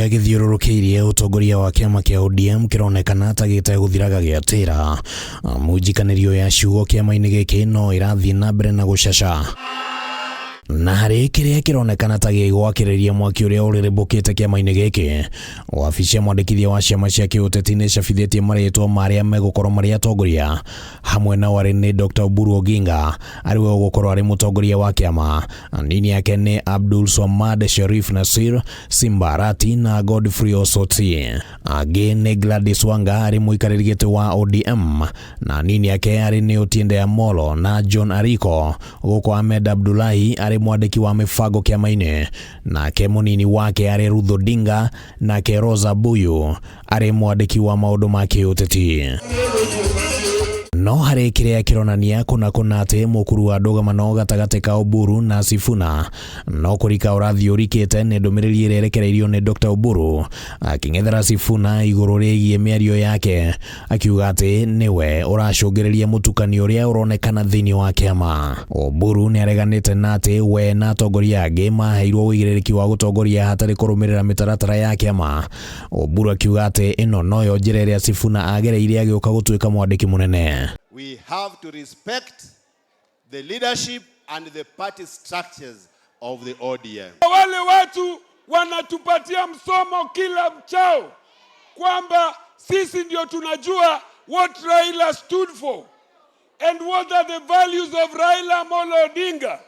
Gĩthiũrũrũkĩirie ũtongoria wa kĩama kĩa ODM kĩronekana ta gĩtegũthiraga gĩatĩra mũnjikanĩrio ya ciugo kĩama-inĩ gĩkĩ no ĩrathiĩ na mbere na gũcaca na harĩ kĩrĩa kĩronekana ta gĩgwakĩrĩria mwaki ũrĩa ũrĩrĩmbũkĩte kĩama-inĩ gĩkĩ. Wabici ya mwandĩkithia wa ciama cia kĩũteti nĩ ĩcabithĩtie marĩtwa ma arĩa megũkorwo marĩ atongoria, hamwe nao arĩ nĩ Dr. Oburu Oginga arĩ we ũgũkorwo arĩ mũtongoria wa kĩama, anini ake nĩ Abdul Swamad Sherif Nasir, Simba Arati na Godfrey Osoti. Angĩ nĩ Gladys Wanga arĩ mũikarĩri gĩtĩ wa ODM na anini ake arĩ nĩ Otiende Amollo na John Ariko, gũkũ Ahmed Abdullahi arĩ mwandĩki wa mĩbango kĩama-inĩ, nake mũnini wake arĩ Ruth Odinga, nake Rosa Buyu arĩ mwandĩki wa maũndũ ma kĩũteti. No harĩ kĩrĩa kĩronania kũna kũna atĩ mũkuru wa ndũgamano gatagatĩ ka Oburu na Sifuna no kũrika ũrathiĩ ũrikĩte nĩ ndũmĩrĩri ĩrĩa ĩrekereirio nĩ Dr. Oburu akĩng'ethera Sifuna igũrũ rĩgiĩ mĩario yake akiuga atĩ nĩwe ũracũngĩrĩria mũtukanio ũrĩa ũronekana thĩinĩ wa kĩama. Oburu nĩ areganĩte na atĩ we na atongoria angĩ maheirwo ũigĩrĩrĩki wa gũtongoria hatarĩ kũrũmĩrĩra mĩtaratara ya kĩama. Oburu akiuga atĩ ĩno noyo njĩra ĩrĩa Sifuna agereire agĩũka gũtuĩka mwandĩki mũnene. We have to respect the leadership and the party structures of the ODM. Wale watu wanatupatia msomo kila mchao kwamba sisi ndio tunajua what Raila stood for and what are the values of Raila Amolo Odinga,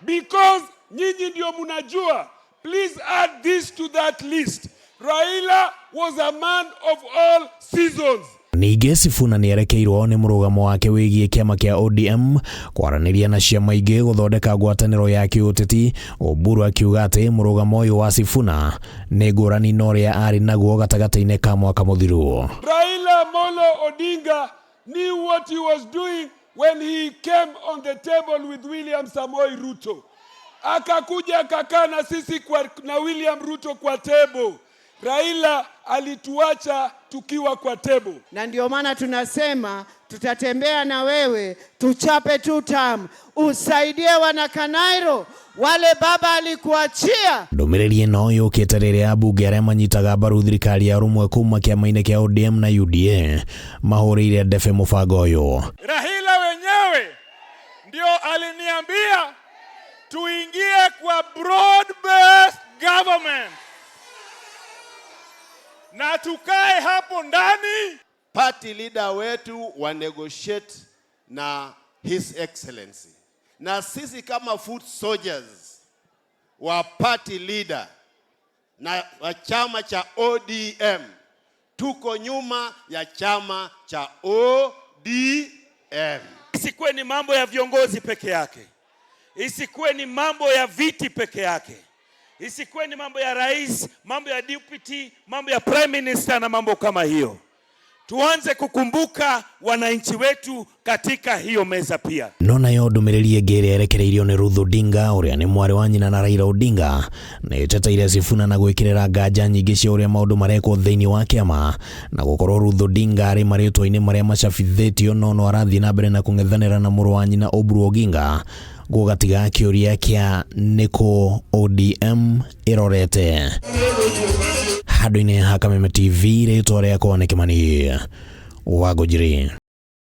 because nyinyi ndio mnajua. Please add this to that list. Raila was a man of all seasons. Ningĩ Sifuna nĩ erekeirwo nĩ mũrũgamo wake wĩgiĩ kĩama kĩa ODM kwaranĩria na ciama ingĩ gũthondeka ngwatanĩro ya kĩũteti. Oburu akiuga atĩ mũrũgamo ũyũ wa Sifuna nĩ ngũrani na ũrĩa arĩ naguo gatagatĩ-inĩ ka mwaka mũthiru. Raila Amolo Odinga knew what he was doing when he came on the table with William Samoei Ruto. Akakuja akakaa na sisi na William Ruto kwa table. Raila alituacha tukiwa kwa table. Na ndio maana tunasema tutatembea na wewe, tuchape tu term, usaidie wanakanairo wale baba alikuachia. Ndũmĩrĩri ĩno yũkĩte rĩrĩa ambunge arĩa manyitaga mbaru thirikari ya ũrũmwe kuma kĩama-inĩ kĩa ODM na UDA mahũrĩire ndebe mũbango ũyũ. Raila wenyewe ndio aliniambia tuingie kwa broad based government na tukae hapo ndani. Party leader wetu wa negotiate na His Excellency, na sisi kama foot soldiers wa party leader na wa chama cha ODM tuko nyuma ya chama cha ODM. Isikuwe ni mambo ya viongozi peke yake, isikuwe ni mambo ya viti peke yake, isikuwe ni mambo ya rais, mambo ya deputy, mambo ya prime minister na mambo kama hiyo. Tuanze kukumbuka wananchi wetu katika hiyo meza pia. No nayo ndũmĩrĩri ĩngĩ ĩrĩa ĩrekereirio nĩ Ruth Odinga ũrĩa nĩ mwarĩ wa nyina na Raila Odinga nĩ ĩteteire Sifuna na gwĩkĩrĩra nganja nyingĩ cia ũrĩa maũndũ marekwo thĩinĩ wa kĩama na gũkorwo Ruth Odinga arĩ marĩtwa-inĩ marĩa macabithĩtio no no arathiĩ na mbere na kũng'ethanĩra na mũrũ wa nyina Oburu Oginga gũgatiga kĩũria kĩa nĩkũ ODM ĩrorete. Handũ-inĩ ha Kameme TV, rĩtwa rĩakwa nĩ Kĩmani Wangũnjiri.